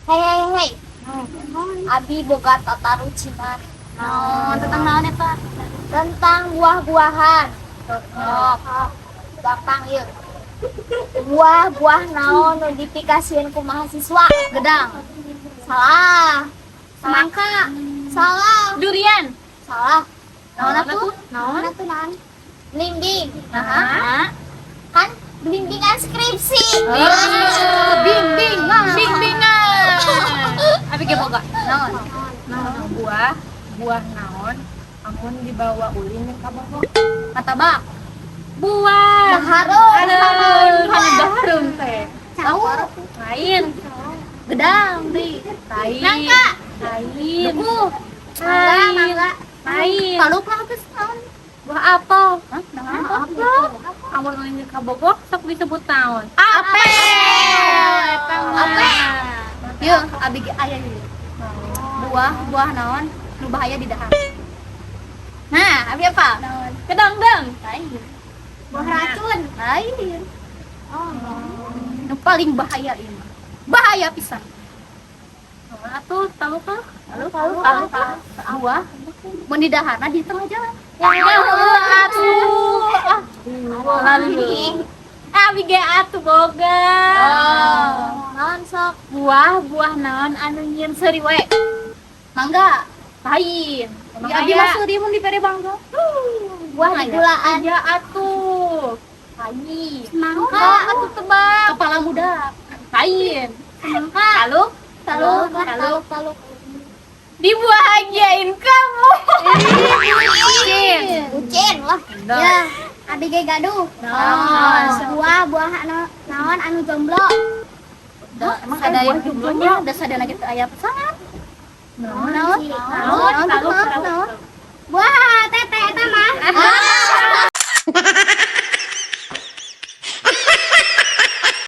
Hei hei hei. Abi boga tatarucinan. Naon, tentang naon eta? Tentang buah-buahan. Oh, gampang yuk. Buah-buah naon nu dipikasieun ku mahasiswa? Gedang. Salah. Semangka. Salah. Durian. Salah. Naon atuh? Naon? Naon naon? Blimbing. Nah. Kan bimbingan skripsi. Bimbingan. Bimbingan. Abi ge boga. Naon? Naon buah buah naon amun dibawa ulin ka bawah? Martabak. Buah. Dahareun. Hareun, kan dahareun teh. Cau. Lain. Gedang deui. Lain. Nangka. Lain. Duku. Lain. Mangga. Lain. Taluk lah geus naon? Buah apel. Hah? Naon? Apel. Amun ulin ka Bogor sok disebut naon? Apel. Eta mah. Apel. Yeuh, abi ge aya ieu. Buah, buah naon nu bahaya di dahar? Nah, abi apa? Kedangdang. Lain. Buah racun. Lain. Nu paling bahaya ini mah. Bahaya pisan. Naon atuh taluk lah. Lalu lalu buah mun di daharna di tengah jalan. Ya heueuh atuh. Ah, lalu. Abi ge atuh boga. Naon sok? Buah buah naon anu nyieun seuri we? Mangga. Lain. Ya abi mah seuri mun dibere mangga. Buah digulaan. Ya atuh. Lain. Semangka. Atuh tebak. Kepala muda. Lain. Semangka. Taluk. Taluk, taluk, taluk. Dibahagiain kamu. Bucin. Bucin lah. Ya, abi ge gaduh. Naon? Buah, buah anu naon anu jomblo? Da, Emang ada aya yang buah jomblonya? jomblonya, da sadayana ge teu aya pasangan. Naon? Naon? Naon? Naon? Taluk, Naon? taluk. Naon?